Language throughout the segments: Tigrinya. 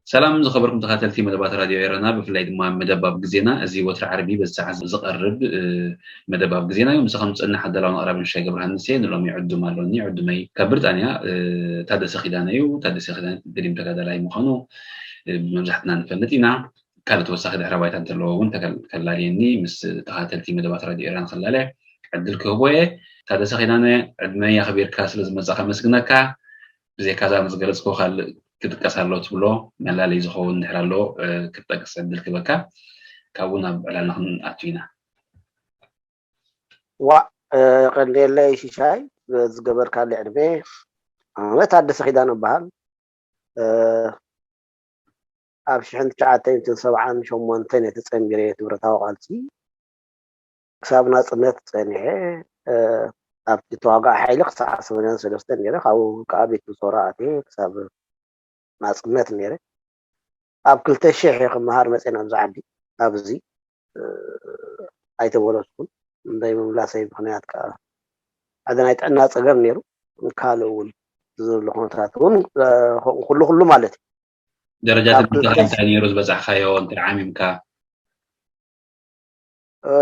ሰላም ዝኸበርኩም ተኸታተልቲ መደባት ራድዮ ኤረና፣ ብፍላይ ድማ መደብ ኣብ ግዜና። እዚ ወትሪ ዓርቢ በዚ ሰዓት ዝቐርብ፣ እ፣ መደብ ኣብ ግዜና እዩ። ምሳኹም ዝጸንሕ ኣዳላውን ኣቕራብን ሽሻይ ገብረሃንስ እየ። ንሎሚ ዕዱም ኣሎኒ። ዕዱመይ ካብ ብሪጣንያ፣ እ፣ ታደሰ ኪዳነ እዩ። ታደሰ ኪዳነ ገዲም ተጋዳላይ ምዃኑ፣ እ፣ መብዛሕትና ንፈልጥ ኢና። ካልእ ተወሳኺ ድሕረ ባይታ እንተለዎ እውን ተከል-፣ ከላልየኒ ምስ ተኸታተልቲ መደባት ራድዮ ኤረና ንኸላለ ዕድል ክህቦ እየ። ታደሰ ኪዳነ፣ ዕድመይ ኣኽቢርካ ስለ ዝመጻኻ ከመስግነካ። ብዘይካዛ ምስ ገለጽክዎ ካልእ ክጥቀስ ኣሎ ትብሎ መላለይ ዝኸውን እንድሕር ኣሎ፣ እ፣ ክትጠቅስ ዕድል ክበካ፣ ካብኡ ናብ ዕላልና ክንኣቱ ኢና። ዋእ፣ እ፣ ቀንዴለይ ሽሻይ፣ ዝገበርካለ ዕድመ። ኣነ ታደሰ ኪዳነ እበሃል። እ፣ ኣብ ሽሕን ትሽዓተ ሚእትን ሰብዓን ሸሞንተን እየ ተጸንቢረ እቲ ብረታዊ ቃልሲ። ክሳብ ናጽነት ጸኒሐ፣ እ፣ ኣብቲ ተዋጋኢ ሓይሊ ክሳዕ ሰማንያን ሰለስተን ነይረ። ካብኡ ከዓ ቤት ሶራ ኣትየ ክሳብ ናጽነት ነይረ። ኣብ ክልተ ሽሕ እየ ክመሃር መፅየ ናብዚ ዓዲ። ኣብዚ፣ እ፣ ኣይተመለስኩን። እምበይ ምምላሰይ ምኽንያት ከዓ ሓደ ናይ ጥዕና ፀገም ነይሩ። ካልእ እውን ዘሎ ኩነታት እውን፣ እ፣ ኩሉ ኩሉ ማለት እዩ። ደረጃ ካብ ትምህርትኻ ክልተ እንታይ ነይሩ ዝበጻሕካዮ እንተ ዓሚምካ? እ፣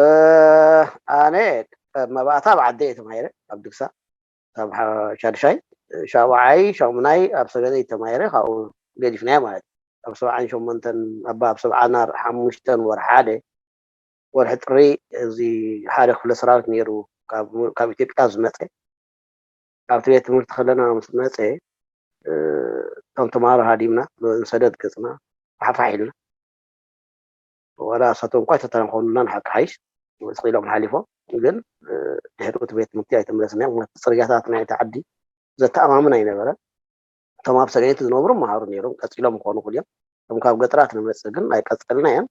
ኣነ መባእታ ኣብ ዓደይ እየ ተማሂረ፣ ኣብ ድግሳ፣ ኣብ ሓ-፣ ሻድሻይ፣ ሻብዓይ፣ ሻሙናይ ኣብ ሰገደ እየ ተማሂረ፣ ካብኡ ገዲፍናዮ ማለት እዩ። ኣብ ሰብዓን ሸሞንተን፣ ኣብ፣ ኣብ ሰብዓን ሓሙሽተን ወርሒ ሓደ፣ ወርሒ ጥሪ፣ እዚ ሓደ ክፍለ ሰራዊት ነይሩ፣ ካብ፣ ካብ ኢትዮጵያ ዝመፀ፣ ኣብቲ ቤት ትምህርቲ ከለና ምስ መፀ፣ እ፣ እቶም ተምሃሮ ሃዲምና፣ ንሰደድ ገፅና፣ ፋሕፋሕ ኢልና። ዋላ እሳቶም እኳ ኣይተተናኾሉና፣ ንሓቂ ሓይሽ ስቕ ኢሎም ሓሊፎም። ግን፣ እ፣ ድሕሪ እቲ ቤት ትምህርቲ ኣይተመለስና። ምኽንያቱ፣ ጽርግያታት ናይቲ ዓዲ ዘተኣማምን ኣይነበረን። እቶም ኣብ ሰገይቲ ዝነብሩ መሃሩ ነይሮም፣ ቀጺሎም ክኾኑ ይኽእሉ እዮም። እቶም ካብ ገጠራት ንመጽእ ግን ኣይቀጸልናዮን።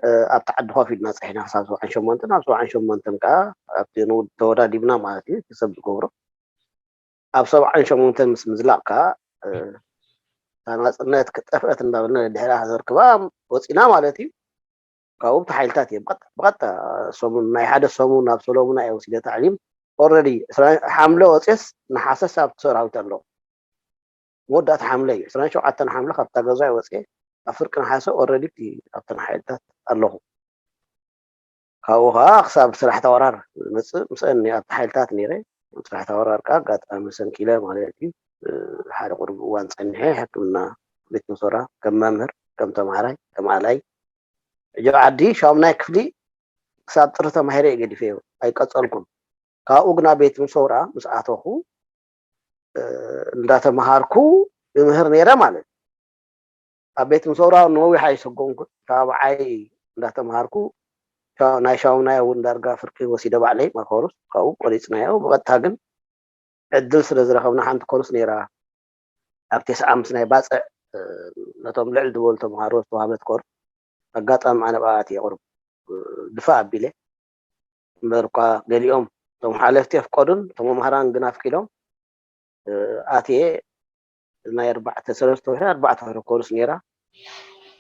እ፣ ኣብቲ ዓዲ ኮፍ ኢልና ጸሒና ክሳብ ሰብዓን ሸሞንተን፣ ኣብ ሰብዓን ሸሞንተን ከኣ ኣብቲ ንውድ ተወዳዲብና ማለት እዩ፣ እቲ ሰብ ዝገብሮ። ኣብ ሰብዓን ሸሞንተን ምስ ምዝላቕ ከኣ፣ እ፣ እታ ናጽነት ክጠፍአት እንዳበልና ደድሕራ ከዘርክባ ወጺና ማለት እዩ። ካብኡ ብቲ ሓይልታት እዮም ብቐጥታ፣ ብቐጥታ ሰሙን፣ ናይ ሓደ ሰሙን ናብ ሰሎሙና እየ ወሲደ ታዕሊም። ኦልረዲ ዕስራ ሓምለ ወፅየስ ነሓሰስ ኣብቲ ሰራዊት ኣለኹ። መወዳእታ ሓምለ እዩ። ዕስራን ሸውዓተን ሓምለ ካብታ ገዛ ወፅየ ኣብ ፍርቂ ነሓሰ ኦልረዲ ኣብቲ፣ ኣብተን ሓይልታት ኣለኹ። ካብኡ ከዓ ክሳብ ስራሕቲ ወራር ዝመፅእ ምስአን ኣብቲ ሓይልታት ነይረ። ኣብ ስራሕቲ ወራር ከዓ ኣጋጣሚ ሰንኪለ ማለት እዩ። ሓደ ቁሩብ እዋን ፀኒሐ ሕክምና ቤት ምሶራ ከም መምህር፣ ከም ተምሃራይ፣ ከም ኣላይ ሕጂ ዓዲ ሻሙናይ ክፍሊ ክሳብ ጥሪ ተማሂረ እየ ገዲፈዮ፣ ኣይቀፀልኩን። ካብኡ ግና ቤት ምሶራ ምስ ኣተኹ፣ እ፣ እንዳተምሃርኩ ይምህር ነይረ ማለት እዩ። ኣብ ቤት ምሶራ ነዊሕ ኣይሰጎምኩን። ሻብዓይ እንዳተምሃርኩ ሻ-፣ ናይ ሻሙናይ እውን ዳርጋ ፍርቂ ወሲደ ባዕለይ ማኮሩስ ካብኡ ቆሪፅናዮ። ብቐጥታ ግን ዕድል ስለ ዝረኸብና ሓንቲ ኮርስ ነይራ። ኣብ ቴስዓ ምስ ናይ ባፅዕ፣ እ፣ ነቶም ልዕል ዝበሉ ተምሃሮ ዝተዋህበት ኮርስ ኣጋጣሚ ኣነ ብኣት እየ ቁሩብ፣ እ፣ ድፋእ ኣቢለ። እምበር እኳ ገሊኦም እቶም ሓለፍቲ የፍቀዱን እቶም መምሃራን ግን ኣፍቂዶም። እ፣ ኣትየ ናይ ኣርባዕተ፣ ሰለስተ ወርሒ ኣርባዕተ ወርሒ ኮርስ ነይራ።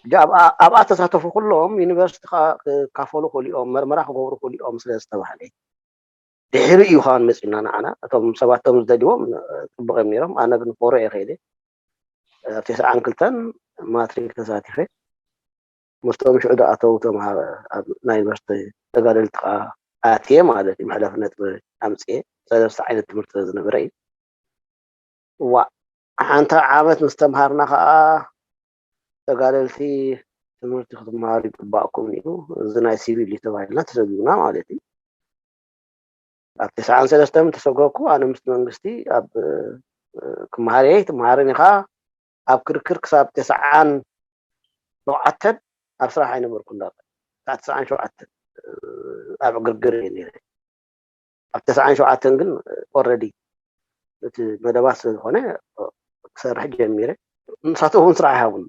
ሕጂ ኣብኣ፣ ኣብኣ ተሳተፉ ኩሎም ዩኒቨርሲቲ ካ-፣ ክካፈሉ ክእሉ እዮም፣ መርመራ ክገብሩ ክእሉ እዮም ስለ ዝተባህለ። ድሕሪ እዩ ኸዓ መፂኡና ንዓና። እቶም ሰባት እቶም ዝደልይዎም፣ እ፣ ፅቡቕ እዮም ነይሮም። ኣነ ግን ኮሮ እየ ከይደ። ኣብ ተስዓን ክልተን ማትሪክ ተሳቲፈ። ምስቶም ሽዑ ዝኣተዉ ተምሃሮ ኣብ ናይ ዩኒቨርሲቲ ተጋደልቲ ከዓ ኣትየ ማለት እዩ። መሕለፊ ነጥቢ ኣምፅኤ። ሰለስተ ዓይነት ትምህርቲ ስለ ዝነበረ እዩ። እዋእ፣ ሓንቲ ዓመት ምስ ተምሃርና ከዓ ተጋደልቲ ትምህርቲ ክትምሃሩ ይግባእኩም እዩ፣ እዚ ናይ ሲቪል እዩ ተባሂልና ተሰጒግና ማለት እዩ። ኣብ ተስዓን ሰለስተን ተሰጎግኩ። ኣነ ምስ መንግስቲ ኣብ፣ እ፣ ክመሃር እየ፣ ኣይትመሃርን ኢኻ ኣብ ክርክር ክሳብ ተስዓን ሸውዓተን ኣብ ስራሕ ኣይነበርኩን። ናብ ክሳብ ተስዓን ሸውዓተን፣ እ፣ ኣብ ዕግርግር እየ ነይረ። ኣብ ተስዓን ሸውዓተን ግን ኦረዲ እቲ መደባት ስለ ዝኾነ ክሰርሕ ጀሚረ። ንሳቶም እውን ስራሕ ይሃቡኒ።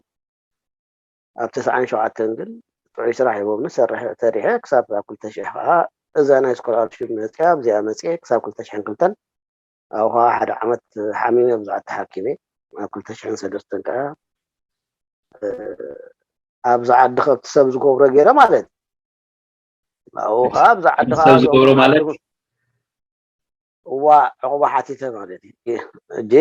ኣብ ተስዓን ሸውዓተን ግን ጥዑይ ስራሕ ሂቦምኒ፣ ሰርሐ፣ ሰሪሐ ክሳብ ኣብ ክልተ ሽሕ ከዓ እዛ ናይ ስኮላርሽፕ መፅያ፣ ኣብዚኣ መፅየ ክሳብ ክልተ ሽሕን ክልተን፣ ኣብኡ ከዓ ሓደ ዓመት ሓሚመ ብዙሓት ተሓኪመ። ኣብ ክልተ ሽሕን ሰለስተን ከዓ ኣብዛ ዓዲ ከብቲ ሰብ ዝገብሮ ገይረ ማለት እዩ። ኣብኡ ከዓ ኣብዛ ዓዲ ከዓ ሰብ ዝገብሮ እዞም ማለት? ዓዲ እዋ ዕቑባ ሓቲተ ማለት እዩ። እጂ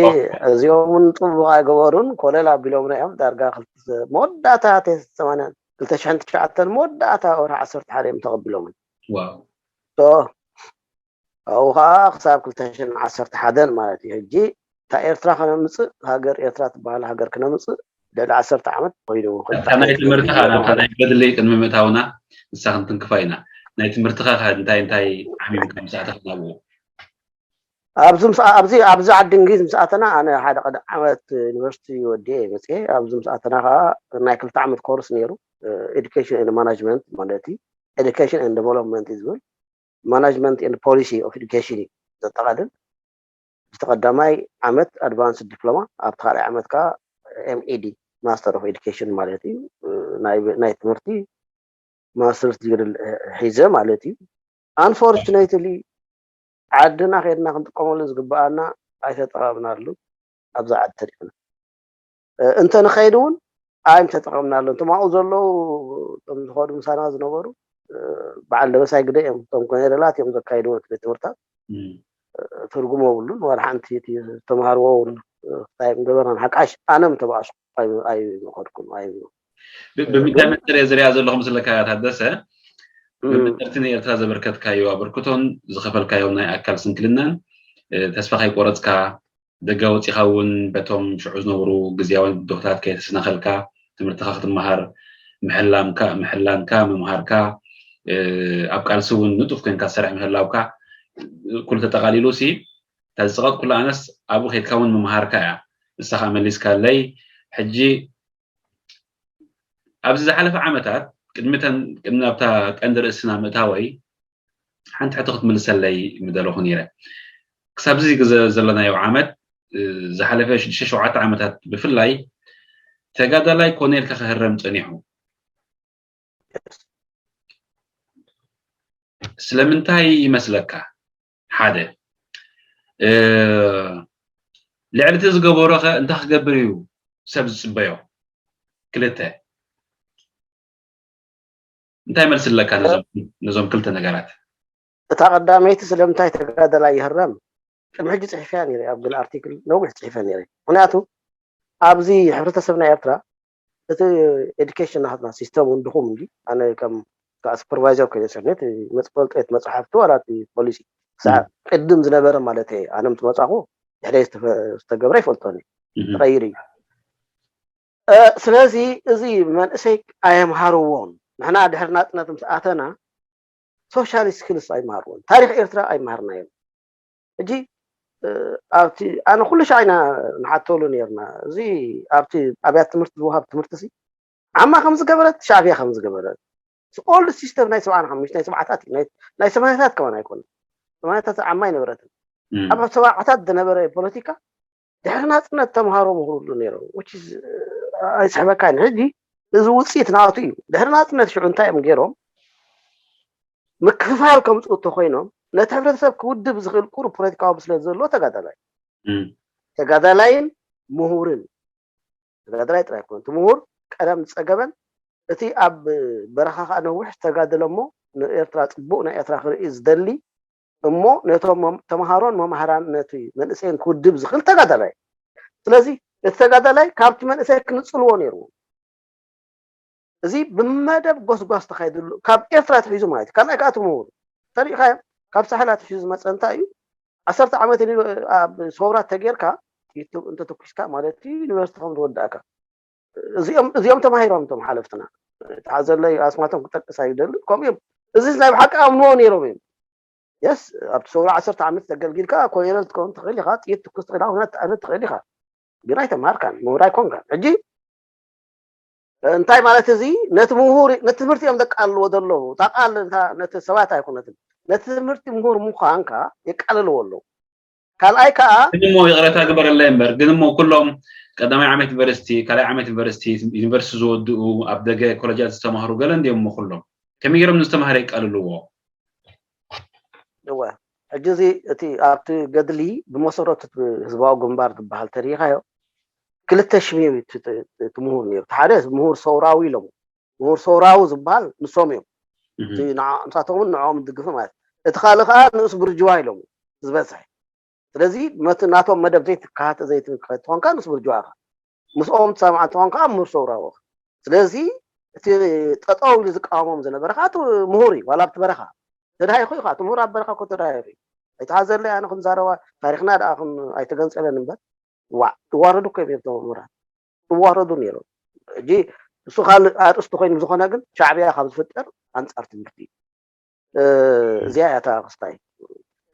እዚኦም እውን ጥቡቕ ኣይገበሩን፣ ኮለል ኣቢሎምና እዮም። ዳርጋ ክልተ መወዳእታ ተሰማንያን ክልተ ሽሕን ትሽዓተን መወዳእታ ወርሒ ዓሰርተ ሓደ እዮም ተቐቢሎምን። ዋው ሶ ኣብኡ ከዓ ክሳብ ክልተ ሽሕን ዓሰርተ ሓደን ማለት እዩ። ሕጂ እታ ኤርትራ ከነምፅእ፣ ሃገር ኤርትራ ትበሃል ሃገር ክነምፅእ ልዕሊ ዓሰርተ ዓመት ኮይኑ። ካብታ ናይ ትምህርትኻ ናብታ ናይ ገድሊ ቅድሚ ምእታውና ንሳ ክንትንክፋ ኢና። ናይ ትምህርትኻ ከ እንታይ እንታይ ዓሚምካ ምስ ኣተኻ ናብኡ? ኣብዚ ምስ ኣብዚ ኣብዚ ዓዲ እንግሊዝ ምስ ኣተና ኣነ ሓደ ቀዳም ዓመት ዩኒቨርሲቲ ወዲኤ መፅኤ። ኣብዚ ምስ ኣተና ከዓ ናይ ክልተ ዓመት ኮርስ ነይሩ። Education and Management ማለት እዩ። Education and Development እዩ ዝብል። Management and Policy of Education እዩ ዘጠቓልል። እቲ ቀዳማይ ዓመት ኣድቫንስድ ዲፕሎማ፣ ኣብቲ ካልኣይ ዓመት ከዓ ኤምኢዲ ማስተር ኦፍ ኤዱኬሽን ማለት እዩ። ናይ ትምህርቲ ማስተርስ ዲግሪ ሒዘ ማለት እዩ። ኣንፎርቹኔትሊ ዓድና ከይድና ክንጥቀመሉ ዝግበኣና ኣይተጠቐምናሉ። ኣብዛ ዓዲ ተሪፍና እንተንኸይድ እውን ኣይም ተጠቐምናሉ። እቶም ኣብኡ ዘለዉ እቶም ዝኸዱ ምሳና ዝነበሩ በዓል ደበሳይ ግደ እዮም። እቶም ኮኔረላት እዮም ዘካይድዎ እቲ ቤት ትምህርታት። ትርጉም የብሉን። ዋላ ሓንቲ እቲ ዝተምሃርዎ እውን እንታይ ምገበርናን ሓቃሽ ኣነም ተባእሱ ኣይምኸድኩን። ብምንታይ መጠር እየ ዝሪኣ ዘለኹ ምስለካ ታደሰ? ብመጠርቲ ንኤርትራ ዘበርከትካዮ ኣበርክቶን ዝኸፈልካዮም ናይ ኣካል ስንክልናን ተስፋ ከይቆረፅካ ደጋ ወፂኻ እውን በቶም ሽዑ ዝነበሩ ግዝያውያን ብድሆታት ከየተሰናኸልካ ትምህርትኻ ክትመሃር ምሕላምካ ምሕላንካ ምምሃርካ ኣብ ቃልሲ እውን ንጡፍ ኮይንካ ትሰርሕ ምህላውካ ኩሉ ተጠቓሊሉ ሲ እታ ዝፀቐጥኩላ ኣነስ ኣብኡ ከይድካ እውን ምምሃርካ እያ። ንሳ ከዓ መሊስካለይ። ሕጂ ኣብዚ ዝሓለፈ ዓመታት ቅድሚ ናብታ ቀንዲ ርእስና ምእታወይ ሓንቲ ሕቶ ክትምልሰለይ ምደለኹ ነይረ። ክሳብ እዚ ግዘ ዘለናዮ ዓመት ዝሓለፈ ሽዱሽተ ሸውዓተ ዓመታት ብፍላይ ተጋዳላይ ኮነ ኢልካ ክህረም ፀኒሑ። ስለምንታይ ይመስለካ? ሓደ ልዕሊ እቲ ዝገበሮ ከ እንታይ ክገብር እዩ ሰብ ዝፅበዮ? ክልተ እንታይ መልሲ ኣለካ ነዞም ክልተ ነገራት? እታ ቀዳመይቲ ስለምንታይ ተጋደላይ ይህረም ቅድሚ ሕጂ ፅሒፈያ ነይረ። ኣብ ገለ ኣርቲክል ነዊሕ ፅሒፈ ነይረ። ምክንያቱ ኣብዚ ሕብረተሰብ ናይ ኤርትራ እቲ ኤዱኬሽን ናትና ሲስተም እውን ድኹም እንዲ ኣነ ከም ከዓ ሱፐርቫይዘር ኮይነ ሰነት መፅፈልጦ መፅሓፍቲ ዋላ እቲ ፖሊሲ ክሳዕ ቅድም ዝነበረ ማለት እየ ኣነ ምስ መፃኹ ድሕደ ዝተገብረ ይፈልጦኒ ተቐይር እዩ። ስለዚ እዚ መንእሰይ ኣየምሃርዎን ንሕና ድሕሪ ናፅነት ምስ ኣተና ሶሻል ስኪልስ ኣይመሃርዎን ታሪክ ኤርትራ ኣይመሃርናዮም። ሕጂ ኣብቲ ኣነ ኩሉ ሻዕ ኢና ንሓተሉ ነርና እዚ ኣብቲ ኣብያት ትምህርቲ ዝወሃብ ትምህርቲ ሲ ዓማ ከም ዝገበረት ሻዕብያ ከም ዝገበረት ኦልድ ሲስተም ናይ ሰብዓን ሓሙሽተ ናይ ሰብዓታት እዩ ናይ ሰማንያታት ከማን ኣይኮነ ሰማንያታት ዓማ ኣይነበረትን ኣብ ሰብዓታት ዝነበረ ፖለቲካ ድሕሪ ናፅነት ተምሃሮ ምህሩሉ ነይሮም ኣይስሕበካ ሕጂ እዚ ውፅኢት ናቱ እዩ ድሕሪ ናፅነት ሽዑ እንታይ እዮም ገይሮም ምክፍፋል ከምፅኡ እንተኮይኖም ነቲ ሕብረተሰብ ክውድብ ዝኽእል ቁሩብ ፖለቲካዊ ብስለት ዘለዎ ተጋዳላይ ተጋዳላይን ምሁርን ተጋዳላይ ጥራይ ኮነ እቲ ምሁር ቀደም ዝፀገበን እቲ ኣብ በረኻ ከዓ ነዊሕ ዝተጋደለ እሞ ንኤርትራ ፅቡቅ ናይ ኤርትራ ክርኢ ዝደሊ እሞ ነቶም ተምሃሮን መምሃራን ነቲ መንእሰይን ክውድብ ዝኽእል ተጋዳላይ ስለዚ እቲ ተጋዳላይ ካብቲ መንእሰይ ክንፅልዎ ነይርዎ እዚ ብመደብ ጎስጓስ ተኻይድሉ ካብ ኤርትራ ትሒዙ ማለት እዩ ካልኣይ ከዓ ትምሁሩ ተሪእኻዮም ካብ ሳሕላ ትሒዙ ዝመፀ እንታይ እዩ ዓሰርተ ዓመት ኣብ ሰውራ ተጌርካ እንተተኩስካ ማለት ዩኒቨርሲቲ ከም ዝወዳእካ እዚኦም ተማሂሮም እቶም ሓለፍትና ተሓዘለይ ኣስማቶም ክጠቅስ ኣይደልን ከምኡ እዮም እዚ ናይ ብሓቂ ኣምንዎ ነይሮም እዮም የስ ኣብቲ ሰውራ ዓሰርተ ዓመት ተገልጊልካ ኮሎኔል ትከውን ትኽእል ኢኻ ጥይት ትኩስ ትኽእል ኢኻ ኩናት ትኣምን ትኽእል ኢኻ ግን ኣይተማሃርካን ምሁር ኣይኮንካን ሕጂ እንታይ ማለት እዚ? ነቲ ምሁር ነቲ ትምህርቲ እዮም ዘቃልልዎ ዘለዉ። እታ ቃል እታ ነቲ ሰባት ኣይኮነትን፣ ነቲ ትምህርቲ ምሁር ምዃንካ የቃልልዎ ኣለዉ። ካልኣይ ከዓ ግን እሞ ይቕረታ ግበረለይ እምበር ግን እሞ ኩሎም ቀዳማይ ዓመት ዩኒቨርሲቲ ካልኣይ ዓመት ዩኒቨርሲቲ ዩኒቨርሲቲ ዝወድኡ ኣብ ደገ ኮለጃት ዝተማህሩ ገለ እንዲዮም እሞ ኩሎም ከመይ ገይሮም ንዝተማህረ ይቃልልዎ? እወ፣ ሕጂ እዚ እቲ ኣብቲ ገድሊ ብመሰረቱ እቲ ህዝባዊ ግንባር ዝበሃል ተሪኢኻዮ ክልተ ሽም እዩ እቲ እቲ ምሁር ነይሩ። እቲ ሓደ ምሁር ሰውራዊ ኢሎም፣ ምሁር ሰውራዊ ዝበሃል ንሶም እዮም። እቲ ንዓ- ንሳቶም እውን ንዕኦም ዝድግፉ ማለት እዩ። እቲ ካልእ ከዓ ንኡስ ብርጅዋ ኢሎም ዝበዝሕ። ስለዚ ነቲ ናቶም መደብ ዘይትከታተ ዘይትኾንካ ንኡስ ብርጅዋ ኢኻ። ምስኦም ትሰማዕ እንተኾንካ ምሁር ሰውራዊ ኢኻ። ስለዚ እቲ ጠጠው ኢሉ ዝቃወሞም ዝነበረ ከዓ እቲ ምሁር እዩ። ዋላ ኣብቲ በረኻ ተዳሂኹ እዩ ከዓ እቲ ምሁር ኣብ በረኻ እኮ ተዳሂኹ እዩ። ኣይትሓዘለይ ኣነ ክም ዛረባ ታሪኽና ደኣ ክም ኣይተገንጸለን እምበር ዋዕ ትዋረዱ እኮ እዮም ነቶም ምሁራት ትዋረዱ ነይሮም። ሕጂ እሱ ካልእ ኣርእስቲ ኮይኑ ዝኾነ ግን ሻዕብያ ካብ ዝፍጠር ኣንጻር ትምህርቲ እዩ። እዚኣ እያ እታ ክስታይ።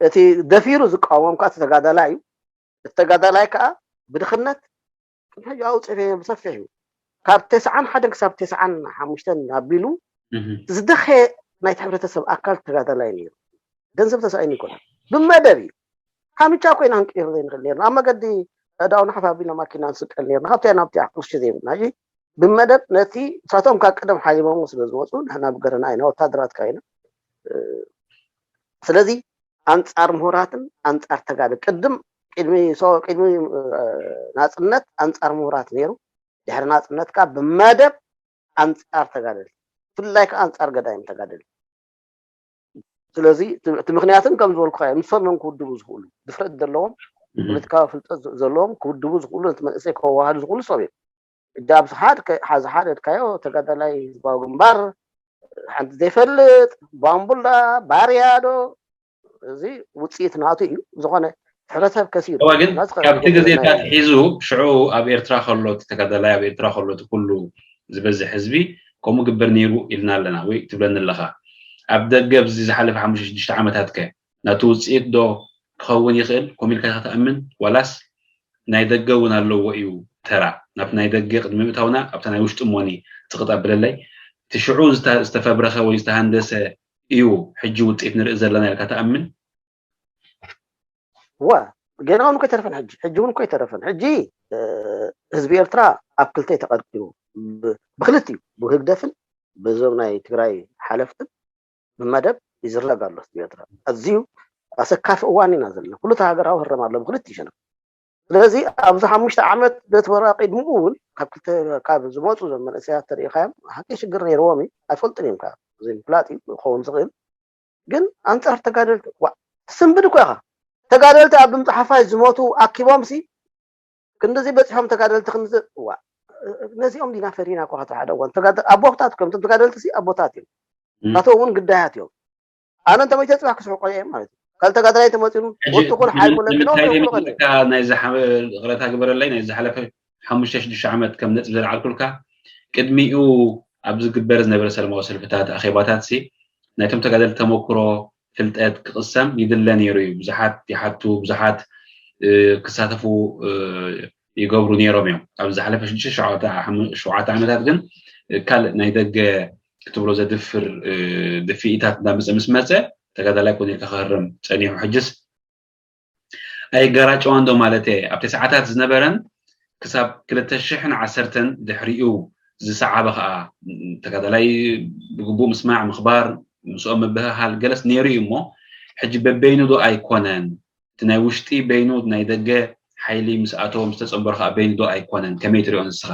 እቲ ደፊሩ ዝቃወሞም ከዓ እቲ ተጋዳላይ እዩ። እቲ ተጋዳላይ ከዓ ብድኽነት ሕጂ ኣውፅእ ብሰፊሕ እዩ። ካብ ተስዓን ሓደን ክሳብ ተስዓን ሓሙሽተን ኣቢሉ ዝደኸየ ናይቲ ሕብረተሰብ ኣካል ተጋዳላይ ነይሩ። ገንዘብ ተሳኢኑ ይኮነ ብመደብ እዩ። ካምቻ ኮይና ክንቅይር ዘይንኽእል ነርና። ኣብ መገዲ ኣእዳውና ሓፍ ኣቢልና ማኪና ንስቀል ነርና። ካብቲ ናብቲ ቅርሺ ዘይብልና ሕጂ ብመደብ ነቲ ንሳቶም ካብ ቀደም ሓሊሞም ስለ ዝወፁ ንሕና ብገረና ኢና ወታደራት ካይና ስለዚ ኣንፃር ምሁራትን ኣንፃር ተጋደ ቅድም ቅድሚ ቅድሚ ናፅነት ኣንፃር ምሁራት ነይሩ። ድሕሪ ናፅነት ከዓ ብመደብ ኣንፃር ተጋደልቲ ብፍላይ ከዓ ኣንፃር ገዳይም ተጋደልቲ። ስለዚ እቲ ምክንያትን ከም ዝበልኩ ንሶም እዮም ክውድቡ ዝኽእሉ ድፍረት ዘለዎም ፖለቲካዊ ፍልጠት ዘለዎም ክውድቡ ዝኽእሉ ነቲ መንእሰይ ከዋህዱ ዝኽእሉ ሰብ እዮም። እጃ ኣብዚ ሓደ ሓዚ ሓደ ድካዮ ተጋዳላይ ህዝባዊ ግንባር ሓንቲ ዘይፈልጥ ባምቡላ ባርያ ዶ እዚ ውፅኢት ናቱ እዩ። ዝኾነ ሕብረተሰብ ከሲሩ ግን ካብቲ ግዜታት ሒዙ ሽዑ ኣብ ኤርትራ ከሎ እቲ ተጋዳላይ ኣብ ኤርትራ ከሎ እቲ ኩሉ ዝበዝሕ ህዝቢ ከምኡ ግበር ነይሩ ኢልና ኣለና ወይ ትብለኒ ኣለኻ። ኣብ ደገ ኣብዚ ዝሓለፈ ሓሙሽተ ሽዱሽተ ዓመታት ከ ናቱ ውፅኢት ዶ ክኸውን ይኽእል ኮሚልካ ኢኻ ትኣምን ዋላስ ናይ ደገ እውን ኣለዎ እዩ ተራ ናብቲ ናይ ደገ ቅድሚ ምእታውና ኣብታ ናይ ውሽጢ እሞኒ ፅቕጥ ኣብለለይ እቲ ሽዑ ዝተፈብረኸ ወይ ዝተሃንደሰ እዩ ሕጂ ውፅኢት ንርኢ ዘለና ኢልካ ትኣምን? ዋ ገና እውን እኮ ኣይተረፈን ሕጂ ሕጂ እውን እኮ ኣይተረፈን ሕጂ ህዝቢ ኤርትራ ኣብ ክልተ ተቐርቂሩ ብክልቲኡ ብህግደፍን በዞም ናይ ትግራይ ሓለፍትን ብመደብ ይዝረግ ኣሎ ህዝቢ ኤርትራ። ኣዝዩ ኣሰካፊ እዋን ኢና ዘለና። ኩሉ እቲ ሃገራዊ ህረም ኣሎ ብክልቲኡ ሸነኽ። ስለዚ ኣብዚ ሓሙሽተ ዓመት ነቲ ወራ ቅድሚኡ እውን ካብ ክልተ ካብ ዝመፁ ዞም መንእሰያት ተሪኢኻዮም ሓቂ ሽግር ነይርዎም እዩ ኣይፈልጡን እዮም ከዓ ዘይምፍላጥ እዩ ክኸውን ዝኽእል ግን ኣንፃር ተጋደልቲ ዋ ትስንብድ እኮ ኢኻ ተጋደልቲ ኣብ ድምፂ ሓፋሽ ዝሞቱ ኣኪቦም ሲ ክንድዚ በፂሖም ተጋደልቲ ክንዚ ዋ ነዚኦም ዲና ፈሪና እኮ ካብቲ ሓደ እዋን ኣቦታት እኮ እዮም ተጋደልቲ ሲ ኣቦታት እዮም ናቶም እውን ግዳያት እዮም ኣነ እንተመይተ ፅባሕ ክስሕቆ እየ ማለት እዩ ካልተ ጋድራይ ተመፂኑ ወትኹል ሓይል ወለድና ናይዚ ቅረታ ግበረለይ ናይ ዝሓለፈ ሓሙሽተ ሽዱሽተ ዓመት ከም ነጥብ ዘልዓልኩልካ ቅድሚኡ ኣብ ዝግበር ዝነበረ ሰለማዊ ሰልፍታት ኣኼባታት ሲ ናይቶም ተጋደልቲ ተመክሮ ፍልጠት ክቕሰም ይድለ ነይሩ እዩ ብዙሓት ይሓቱ ብዙሓት ክሳተፉ ይገብሩ ነይሮም እዮም ኣብ ዝሓለፈ ሽዱሽተ ሸውዓተ ዓመታት ግን ካልእ ናይ ደገ ክትብሎ ዘድፍር ድፍኢታት እንዳመፀ ምስ መፀ ተጋዳላይ ኮነ ኢልካ ክህርም ፀኒሑ ሕጅስ ኣይገራጨዋን ዶ ማለት እየ ኣብቲ ሰዓታት ዝነበረን ክሳብ ክልተ ሽሕን ዓሰርተን ድሕሪኡ ዝሰዓበ ከዓ ተጋዳላይ ብግቡእ ምስማዕ ምኽባር ምስኦም ምብህሃል ገለስ ነይሩ እዩ እሞ ሕጂ በበይኑ ዶ ኣይኮነን እቲ ናይ ውሽጢ በይኑ ናይ ደገ ሓይሊ ምስ ኣተዎም ዝተፀንበሩ ከዓ በይኑ ዶ ኣይኮነን ከመይ ትሪኦ ንስኻ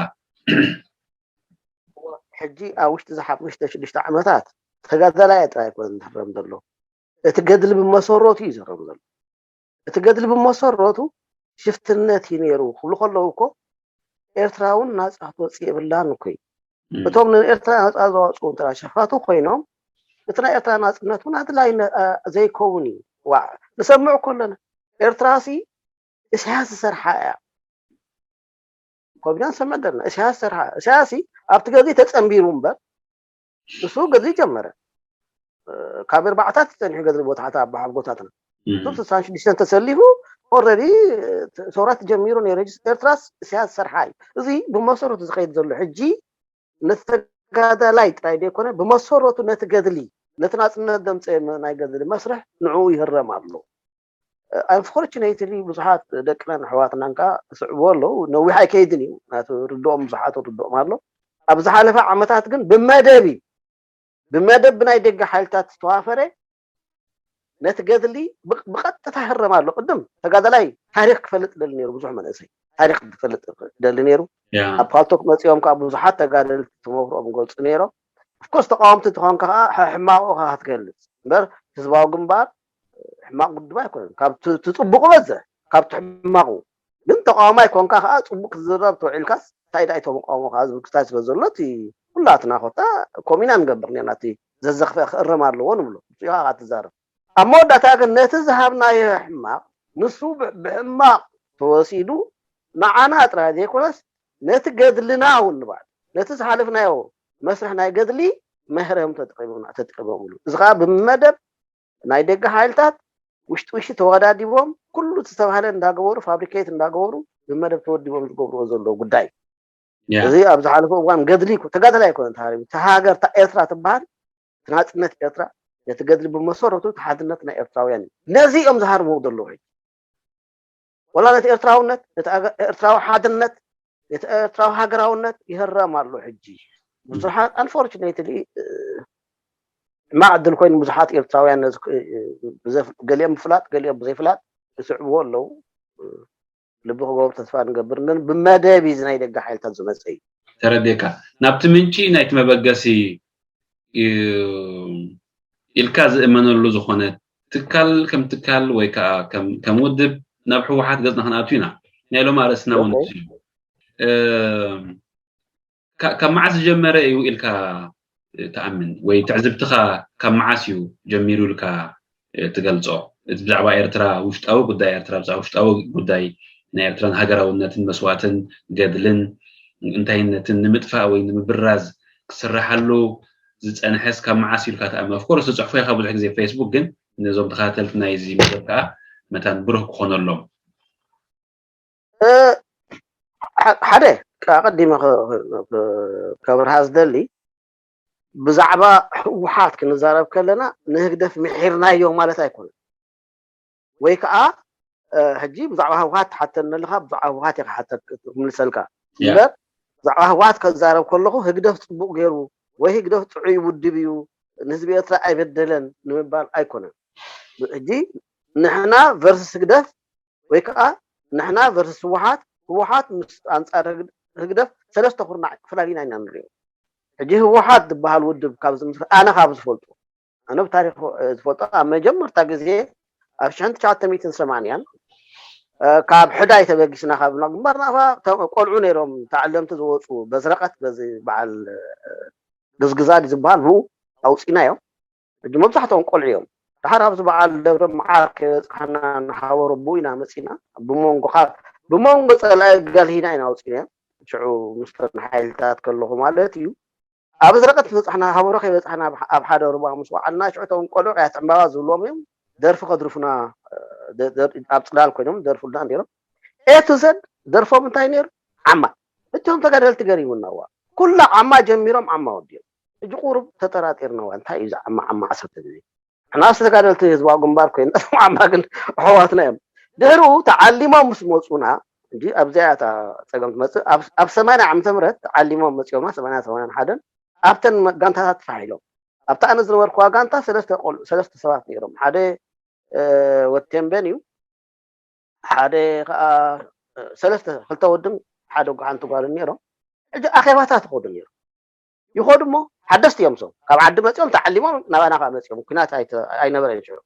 ሕጂ ኣብ ውሽጢ እዚ ሓሙሽተ ሽዱሽተ ዓመታት ተጋዳላይ ጥራይ ኣይኮነን ዝህረም ዘሎ እቲ ገድሊ ብመሰረቱ እዩ ዝህረም ዘሎ እቲ ገድሊ ብመሰረቱ ሽፍትነት እዩ ነይሩ ክብሉ ከለዉ እኮ ኤርትራ እውን ናፃ ክትወፅእ የብላን እኮ እዩ እቶም ንኤርትራ ናፃ ዘዋፅኡ እንተ ሸፋቱ ኮይኖም እቲ ናይ ኤርትራ ናፅነት እውን ኣድላይ ዘይከውን እዩ ዋ ንሰምዕ እኮ ኣለና ኤርትራ ሲ እስያስ ዝሰርሓ እያ ኮቢና ንሰምዕ ዘለና እስያስ ዝሰርሓ እስያስ ኣብቲ ገዜ ተፀንቢሩ እምበር እሱ ገዜ ጀመረ ካብ እርባዕታት ፀኒሑ ገድሊ ቦታታት ኣብ በዓል ጎታትና እሱ ስሳን ሽዱሽተን ተሰሊፉ ኦረዲ ሰውራት ጀሚሩ ነይሩ ኤርትራስ እስያስ ዝሰርሓ እዩ እዚ ብመሰረቱ ዝኸይድ ዘሎ ሕጂ ነቲ ተጋዳላይ ጥራይ ዘይኮነ፣ ብመሰረቱ ነቲ ገድሊ፣ ነቲ ናጽነት ዘምጸ ናይ ገድሊ መስርሕ ንዕኡ ይህረም ኣሎ። ኣንፎርቹኔትሊ ብዙሓት ደቅናን ኣሕዋትናን ከዓ ይስዕብዎ ኣለዉ። ነዊሕ ኣይከይድን እዩ፣ ናቱ ርድኦም ብዙሓት ርድኦም ኣሎ። ኣብ ዝሓለፈ ዓመታት ግን ብመደብ እዩ፣ ብመደብ ብናይ ደገ ሓይልታት ዝተዋፈረ ነቲ ገድሊ ብቐጥታ ይህረም ኣሎ። ቅድም ተጋዳላይ ታሪኽ ክፈልጥ ደሊ ነይሩ፣ ብዙሕ መንእሰይ ታሪኽ ክፈልጥ ደሊ ነይሩ። ኣብ ፓልቶክ መፂኦም ከዓ ብዙሓት ተጋደልቲ ተመክሮኦም ገልፁ ነይሮም። ኦፍኮርስ ተቃወምቲ ተኾንካ ከዓ ሕማቑ ክትገልፅ እምበር ህዝባዊ ግንባር ሕማቕ ጉድባ ኣይኮነን። ካብ ትፅቡቁ በዘ ካብ ትሕማቑ ግን ተቃዋማይ ኮንካ ከዓ ፅቡቅ ክትዝረብ ተውዒልካስ እንታይ ዳይ ተቃውሞ ከዓ ዝብል ክስታይ ስለ ዘሎ እቲ ኩላትና ኮታ ኮሚና ንገብር ነርና። እቲ ዘዘኽፈ ክእረም ኣለዎ ንብሎ ንሱ ኢኻ ትዛረብ። ኣብ መወዳእታ ግን ነቲ ዝሃብናዮ ሕማቕ ንሱ ብሕማቕ ተወሲዱ ንዓና ጥራይ ዘይኮነስ ነቲ ገድልና እውን ንባዕሉ ነቲ ዝሓለፍናዮ መስርሕ ናይ ገድሊ መህረም ተጠቂሞምሉ። እዚ ከዓ ብመደብ ናይ ደገ ሓይልታት ውሽጢ ውሽጢ ተወዳዲቦም ኩሉ ዝተባህለ እንዳገበሩ ፋብሪኬት እንዳገበሩ ብመደብ ተወዲቦም ዝገብርዎ ዘለዉ ጉዳይ። እዚ ኣብ ዝሓለፈ እዋን ገድሊ ተጋደላይ ኣይኮነን ተሃሪቡ። እታ ሃገር እታ ኤርትራ ትበሃል፣ እቲ ናፅነት ኤርትራ ነቲ ገድሊ ብመሰረቱ እቲ ሓድነት ናይ ኤርትራውያን እዩ። ነዚ እዮም ዝሃርምዎ ዘለዉ። ሕጂ ወላ ነቲ ኤርትራውነት፣ ነቲ ኤርትራዊ ሓድነት፣ ነቲ ኤርትራዊ ሃገራውነት ይህረም ኣሎ። ሕጂ ብዙሓት ኣንፎርቹኔትሊ ሕማቕ ዕድል ኮይኑ ብዙሓት ኤርትራውያን ነዚ ገሊኦም ብፍላጥ ገሊኦም ብዘይፍላጥ ይስዕብዎ ኣለዉ። ልቢ ክገብሩ ተስፋ ንገብር። ግን ብመደብ እዚ ናይ ደገ ሓይልታት ዝመፀ እዩ። ተረዴካ ናብቲ ምንጪ ናይቲ መበገሲ ኢልካ ዝእመነሉ ዝኾነ ትካል ከም ትካል ወይ ከዓ ከም ውድብ ናብ ህወሓት ገፅና ክንኣቱ ኢና። ናይ ሎም ኣርእስትና እውን ካብ መዓስ ዝጀመረ እዩ ኢልካ ትኣምን ወይ ትዕዝብትኻ ካብ መዓስ እዩ ጀሚሩ ኢልካ ትገልፆ? እቲ ብዛዕባ ኤርትራ ውሽጣዊ ጉዳይ ኤርትራ ብዛዕባ ውሽጣዊ ጉዳይ ናይ ኤርትራን ሃገራውነትን መስዋእትን ገድልን እንታይነትን ንምጥፋእ ወይ ንምብራዝ ክስራሓሉ ዝፀንሐስ ካብ መዓስ ኢልካ ትኣምን? ኦፍኮርስ ትፅሕፎ ኢኻ ብዙሕ ግዜ ፌስቡክ፣ ግን ነዞም ተኸታተልቲ ናይዚ መደብ ከዓ መታን ብሩህ ክኾነሎም። ሓደ ኣቐዲመ ከብርሃ ዝደሊ ብዛዕባ ህወሓት ክንዛረብ ከለና ንህግደፍ ምሒርናዮ ማለት ኣይኮነን። ወይ ከዓ ሕጂ ብዛዕባ ህወሓት ትሓተኒ ኣለካ፣ ብዛዕባ ህወሓት እየ ክሓተክ ክምልሰልካ እምበር ብዛዕባ ህወሓት ከዛረብ ከለኹ ህግደፍ ፅቡቅ ገይሩ ወይ ህግደፍ ጥዑይ ውድብ እዩ ንህዝቢ ኤርትራ ኣይበደለን ንምባል ኣይኮነን። ሕጂ ንሕና ቨርስስ ህግደፍ ወይ ከዓ ንሕና ቨርስስ ህወሓት፣ ህወሓት ምስ ኣንፃር ህግደፍ ሰለስተ ኩርናዕ ክፍላሊና ኢና ንሪኦ። ሕጂ ህወሓት ዝበሃል ውድብ ካብ ዝምስረት ኣነ ካብ ዝፈልጦ ኣነ ብታሪክ ዝፈልጦ ኣብ መጀመርታ ግዜ ኣብ ሽሕን ትሽዓተ ሚእትን ሰማንያን ካብ ሕዳይ ተበጊስና ካብ ግንባር ናቕፋ ቆልዑ ነይሮም ተዓለምቲ ዝወፁ በዝረቀት በዚ በዓል ግዝግዛድ ዝበሃል ብኡ ኣውፂናዮም። ሕጂ መብዛሕትኦም ቆልዑ እዮም። ድሓር ኣብዚ በዓል ደብረ መዓር ከይበፃሕና ንሓበሩ ብኡ ኢና መፂና። ብመንጎ ካብ ብመንጎ ፀላኢ ጋልሂና ኢና ኣውፂናዮም። ሽዑ ምስቶም ሓይልታት ከለኹ ማለት እዩ። ኣብ ዝረቀት ዝበፃሕና ሃበሮ ከይበፃሕና ኣብ ሓደ ሩባ ምስ ወዓልና ሽዑ እቶም ቆልዑ ቅያት ዕምባባ ዝብልዎም እዮም ደርፊ ከድርፉና ኣብ ፅላል ኮይኖም ደርፉልና ነይሮም። ኤ ቱ ዘድ ደርፎም እንታይ ነይሩ? ዓማ። እቶም ተጋደልቲ ገሪሙና እዋ ኩላ ዓማ ጀሚሮም ዓማ ወዲኦም። ሕጂ ቁሩብ ተጠራጢርና እዋ እንታይ እዩ እዚ ዓማ ዓማ ዓሰርተ ግዜ ንሕና ተጋደልቲ ህዝባዊ ግንባር ኮይና እቶም ዓማ ግን ኣሕዋትና እዮም። ድሕሪኡ ተዓሊሞም ምስ መፁና እንጂ ኣብዚኣ እያ እታ ፀገም ትመፅእ። ኣብ ሰማንያ ዓመተ ምህረት ተዓሊሞም መፂኦምና ሰማንያ ሰማንያን ሓደን ኣብተን ጋንታታት ተፋሒሎም ኣብታ ኣነ ዝነበርኩዋ ጋንታ ሰለስተ ቆልዑ ሰለስተ ሰባት ነይሮም። ሓደ ወድ ቴምቤን እዩ፣ ሓደ ከዓ ሰለስተ ክልተ ወድን ሓደ ሓንቲ ጓልን ነይሮም። ሕጂ ኣኼባታት ይኸዱ ነይሮም። ይኸዱ እሞ ሓደስቲ እዮም። ሰው ካብ ዓዲ መፂኦም ተዓሊሞም ናባና ከዓ መፂኦም። ኩናት ኣይነበረን ሽዑ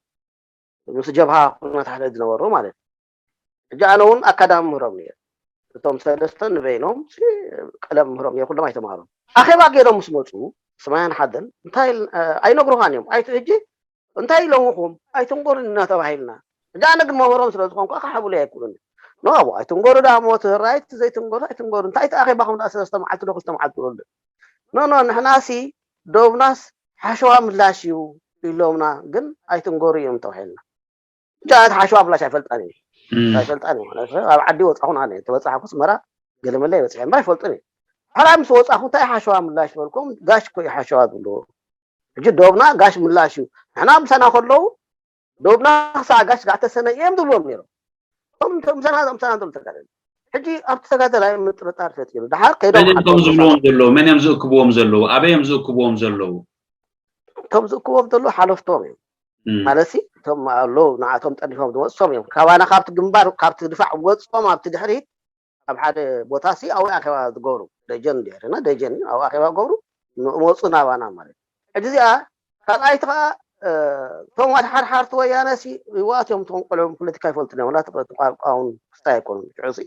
ምስ ጀብሃ ኩናት ሓደ ዝነበሩ ማለት እዩ። ሕጂ ኣነ እውን ኣካዳሚ ምህሮም ነይሩ። እቶም ሰለስተ ንበይኖም ቀለም ምህሮም ነይሩ፣ ኩሎም ኣይተማሃሮም። ኣኼባ ገይሮም ምስ መፁ ስማያን ሓደን እንታይ ኣይነግሩኻን እዮም። ኣይት ሕጂ እንታይ ኢሎምኹም ኣይትንጎሩን ኢና ተባሂልና። ሕጂ ኣነ ግን መምህሮም ስለ ዝኾንኩ ክሓብሉ ኣይክእሉን። ኖ ኣቦ ኣይትንጎሩ ዳ ሞት ራይት ዘይትንጎሩ ኣይትንጎሩ። እንታይ እቲ ኣኼባኹም ዳ ሰለስተ መዓልቲ ዶ ክልተ መዓልቲ ትውዕሉ? ኖ ኖ ንሕናሲ ዶብናስ ሓሸዋ ምላሽ እዩ ኢሎምና፣ ግን ኣይትንጎሩ እዮም ተባሂልና። ብቻ እቲ ሓሸዋ ምላሽ ኣይፈልጣን እየ ኣይፈልጣን እየ ማለት ኣብ ዓዲ ወፃኹን ኣነ ተበፃሕኩ ስመራ ገለመለ ይበፅሐ እምበር ኣይፈልጥን እየ። ሕራይ ምስ ወፃኹ እንታይ ሓሸዋ ምላሽ በልኩም? ጋሽ እኮ እዩ ሓሸዋ ዝብልዎ። ሕጂ ዶብና ጋሽ ምላሽ እዩ። ንሕና ምሳና ከለዉ ዶብና ክሳዕ ጋሽ ጋዕ ተሰነ እዮም ዝብሎም ነይሮም። እቶም ምሳና ምሳና ቶም ተጋደል ሕጂ ኣብቲ ተጋደላይ ምጥርጣር ፈጢሩ። ድሓር ከይዶም መን እዮም ዓዶም ዝብልዎም ዘለዉ? መን እዮም ዝእክብዎም ዘለዉ? ኣበይ እዮም ዝእክብዎም ዘለዉ? እቶም ዝእክብዎም ዘለዉ ሓለፍቶም እዮም። ማለት እቶም ኣለዉ ንዓቶም ጠሊፎም ዝመፅሶም እዮም። ካባና ካብቲ ግንባር ካብቲ ድፋዕ ወፅኦም ኣብቲ ድሕሪት ኣብ ሓደ ቦታ ሲ ኣብኡ ኣኼባ ዝገብሩ ደጀን እንዲሕርና ደጀን ኣብኡ ኣኼባ ገብሩ መፁ ናባና ማለት እዩ። ሕጂ እዚኣ ካልኣይቲ ከዓ እቶም ዋድሓርሓርቲ ወያነ ሲ ይዋት እዮም እቶም ቆልዑ ፖለቲካ ይፈልጡ እዮም ላ ቋንቋውን ክስታይ ኣይኮኑን ሽዑ ሲ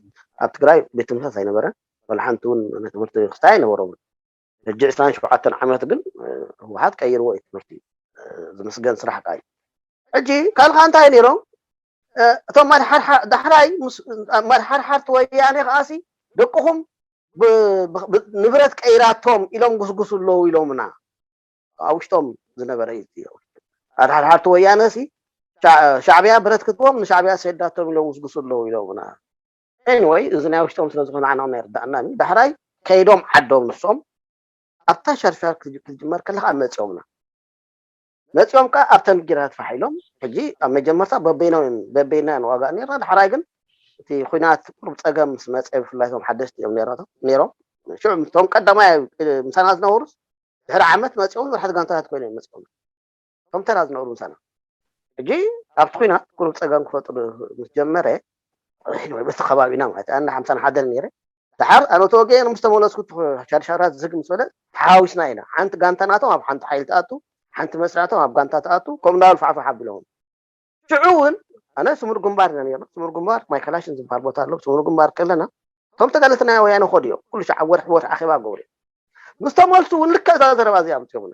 ኣብ ትግራይ ቤት ትምህርታት ኣይነበረን ወላ ሓንቲ እውን ናይ ትምህርቲ ክስታይ ኣይነበሮምን። ሕጂ ዕስራን ሸውዓተን ዓመት ግን ህወሓት ቀይርዎ እዩ ትምህርቲ ዝምስገን ስራሕ ቃይ ሕጂ ካልካ እንታይ ነይሮም እቶም ማድሓርሓርቲ ወያኔ ከዓሲ ደቅኹም ንብረት ቀይራቶም ኢሎም ጉስጉሱ ኣለዉ ኢሎምና ኣብ ውሽጦም ዝነበረ እዩ ኣድሓርሓርቲ ወያነ ሲ ሻዕብያ ብረት ክትዎም ንሻዕብያ ሰዳቶም ኢሎም ጉስጉሱ ኣለዉ ኢሎምና anyway እዚ ናይ ውሽጦም ስለ ዝኾነ ኣና ናይ ርዳእና ዳሕራይ ከይዶም ዓዶም ንሶም ኣብታ ሸርሸር ክትጅመር ከለካ መፂኦምና መፂኦም ከዓ ኣብተን ጊራት ፋሕ ኢሎም ሕጂ ኣብ መጀመርታ በበይኖም እዮም በበይና ንዋጋእ ነርና ዳሕራይ ግን እቲ ኩናት ቁሩብ ፀገም ምስ መፀ ብፍላይ ቶም ሓደሽቲ እዮም ነይሮም ሽዑ ቶም ቀዳማይ ምሳና ዝነበሩስ ድሕሪ ዓመት መፂኦም ወርሓት ጋንታታት ኮይኖም እዮም መፂኦም ቶም ተራ ዝነበሩ ምሳና ሕጂ ኣብቲ ኩናት ቁሩብ ፀገም ክፈጥሩ ምስ ጀመረ በቲ ከባቢና ማለት ኣነ ሓምሳን ሓደን ነይረ ድሓር ኣነ ተወጊአ ምስ ተመለስኩ ሻድሻራት ዝግ ምስ በለ ተሓዋዊስና ኢና ሓንቲ ጋንታ ናቶም ኣብ ሓንቲ ሓይሊ ትኣቱ ሓንቲ መስርዕቶም ኣብ ጋንታ ትኣቱ ከምኡ እንዳበሉ ፋዕፋዕ ኣቢሎዎም ሽዑ እውን ኣነ ስሙር ግንባር ኢና ነርና ስሙር ግንባር ማይከላሽን ዝበሃል ቦታ ኣሎ ስሙር ግንባር ከለና እቶም ተጋደልቲ ናይ ወያነ ከዱ እዮም ኩሉ ሻዕ ወርሒ ወርሒ ኣኼባ ገብሩ እዮም ምስ ተመልሱ እውን ልክዕ እዛ ዘረባ እዚኣ ኣምፅኦምና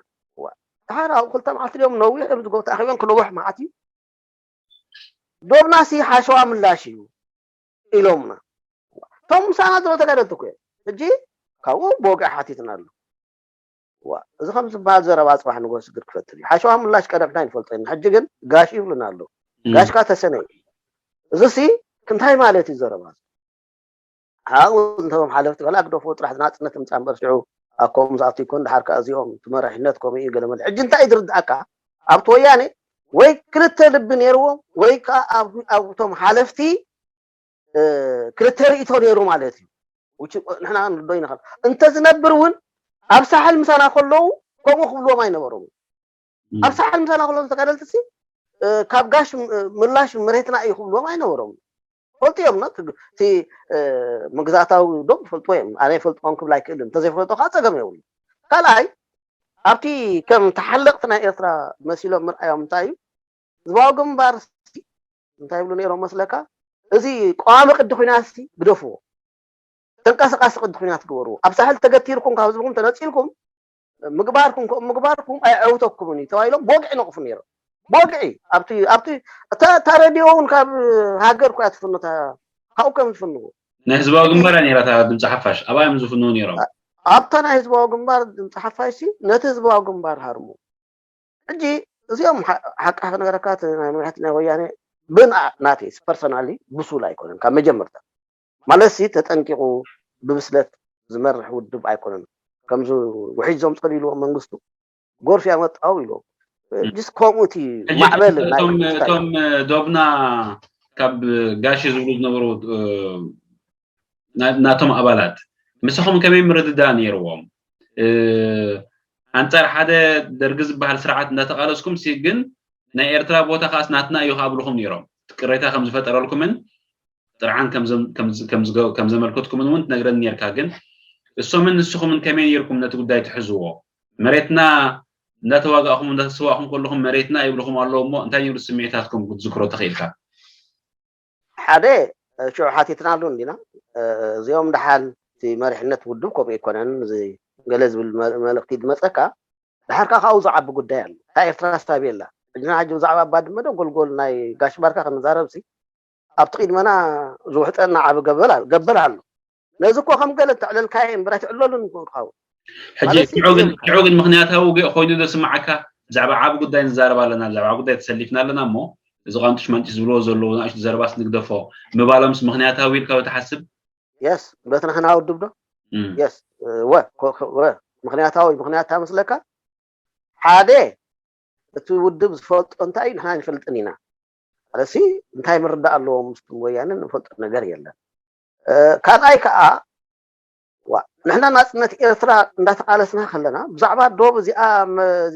ድሓር ኣብ ክልተ መዓልቲ ድዮም ነዊሕ እዮም ዝገብሩ ተኣኺቦም ክነውሕ መዓት እዩ ዶብናሲ ሓሸዋ ምላሽ እዩ ኢሎምና እቶም ምሳና ዘሎ ተጋደልቲ እኮ እዮም ሕጂ ካብኡ ብወግዒ ሓቲትና ኣሎ እዚ ከም ዝበሃል ዘረባ ፅባሕ ንጎ ስግር ክፈጥር እዩ ሓሸዋ ምላሽ ቀደምና ይንፈልጦ ኢና ሕጂ ግን ጋሽ ይብሉና ኣለዉ ጋሽካ ተሰነ እዩ እዚሲ እንታይ ማለት እዩ ዘረባ ኣብኡ እንቶም ሓለፍቲ ከላ ግደፎ ጥራሕ ናፅነት ምፃ እምበር ሽዑ ኣብ ከምኡ ዝኣቱ ይኮን ድሓር ከዓ እዚኦም እቲ መራሒነት ከምኡ እዩ ገለመለ ሕጂ እንታይ እዩ ዝርድኣካ ኣብቲ ወያኔ ወይ ክልተ ልቢ ነይርዎም ወይ ከዓ ኣብቶም ሓለፍቲ ክልተ ርእቶ ነይሩ ማለት እዩ ንሕና ክንርዶ ይንኽእል እንተዝነብር እውን ኣብ ሳሕል ምሳና ከለዉ ከምኡ ክብልዎም ኣይነበሮም ኣብ ሳሕል ምሳና ከለዉ ተጋደልቲ ካብ ጋሽ ምላሽ መሬትና እዩ ክብልዎም ኣይነበሮም ፈልጡ እዮም እቲ መግዛእታዊ ዶም ይፈልጥዎ እዮም ኣነ ይፈልጥዎም ክብል ኣይክእልን እንተዘይፈልጦ ከዓ ፀገም የብሉ ካልኣይ ኣብቲ ከም ተሓለቕቲ ናይ ኤርትራ መሲሎም ምርኣዮም እንታይ እዩ ህዝባዊ ግንባር እንታይ ይብሉ ነይሮም መስለካ እዚ ቀዋሚ ቅዲ ኩናት ግደፍዎ ተንቀሳቃሲ ቅዲ ኩናት ግበርዎ ኣብ ሳሕል ተገቲርኩም ካብ ህዝብኩም ተነፂልኩም ምግባርኩም ከምኡ ምግባርኩም ኣየዕውተኩምን እዩ ተባሂሎም ብወግዒ ነቕፉ ነይሮም ብወግዒ ኣብቲ ኣብቲ እታ እታ ሬድዮ እውን ካብ ሃገር ኮያ ትፍኖ እታ ካብኡ ከም ዝፍንዎ ናይ ህዝባዊ ግንባር እያ ነይራ እታ ድምፂ ሓፋሽ ኣብኣ እዮም ዝፍንዎ ነይሮም ኣብታ ናይ ህዝባዊ ግንባር ድምፂ ሓፋሽ ሲ ነቲ ህዝባዊ ግንባር ሃርሙ ሕጂ እዚኦም ሓቃ ክነገረካ እቲ ናይ መራሕቲ ናይ ወያነ ብንኣ ናተይ ፐርሰናሊ ብሱል ኣይኮነን ካብ መጀመርታ ማለት ሲ ተጠንቂቑ ብብስለት ዝመርሕ ውድብ ኣይኮነን ከምዚ ውሒድ ዘምፀሉ ኢልዎም መንግስቱ ጎርፍ ያመጣው ኢልዎም ጅስ ከምኡ እቲ ማዕበል እቶም ዶብና ካብ ጋሽ ዝብሉ ዝነበሩ ናቶም ኣባላት ምሳኹም ከመይ ምርድዳ ነይርዎም ኣንፃር ሓደ ደርጊ ዝበሃል ስርዓት እንዳተቃለስኩም ሲ ግን ናይ ኤርትራ ቦታ ከዓስ ናትና እዩ ካብልኹም ነይሮም ቅሬታ ከም ዝፈጠረልኩምን ጥርዓን ከም ዘመልከትኩምን እውን ትነግረኒ ነርካ ግን እሶምን ንስኹምን ከመይ ነይርኩም ነቲ ጉዳይ ትሕዝዎ መሬትና እንዳተዋጋእኹም እንዳተሰዋእኹም ከለኹም መሬትና ይብልኹም ኣለዉ እሞ እንታይ ነይሩ ስምዒታትኩም ክትዝክሮ ተኽኢልካ ሓደ ሽዑ ሓቲትናሉ እንዲና እዚኦም ደሓን እቲ መሪሕነት ውድብ ከምኡ ኣይኮነን እዚ ገለ ዝብል መልእክቲ ዝመፀካ ደሓር ከዓ ካብኡ ዝዓቢ ጉዳይ ኣሎ እታ ኤርትራ ስታብ የላ ሕጅና ሕጂ ብዛዕባ ኣባድመ ዶ ጎልጎል ናይ ጋሽ ባርካ ክንዛረብ ሲ ኣብቲ ቅድመና ዝውሕጠና ዓቢ ገበል ኣሎ ነዚ እኮ ከም ገለ ተዕለልካዮ እምበር ኣይትዕለሉን ክኸውን ሕጂ ሽዑ ግን ምክንያታዊ ውግእ ኮይኑ ዶ ስምዓካ ብዛዕባ ዓቢ ጉዳይ ንዛረብ ኣለና ብዛዕባ ዓቢ ጉዳይ ተሰሊፍና ኣለና እሞ እዚ ቃንጡሽ መንጢሽ ዝብልዎ ዘለዉ ንእሽቱ ዘረባስ ንግደፎ ምባሎምስ ምክንያታዊ ኢልካ ዶ ትሓስብ የስ በቲ ንሕና ውድብ ዶ የስ ወ ምክንያታዊ ምክንያት ታመስለካ ሓደ እቲ ውድብ ዝፈልጦ እንታይ እዩ ንሕና ንፈልጥን ኢና። ስለዚ እንታይ ምርዳእ ኣለዎም ምስ ወያነ ንፈልጦ ነገር የለን። ካልኣይ ከዓ ንሕና ናፅነት ኤርትራ እንዳተቃለስና ከለና ብዛዕባ ዶብ እዚኣ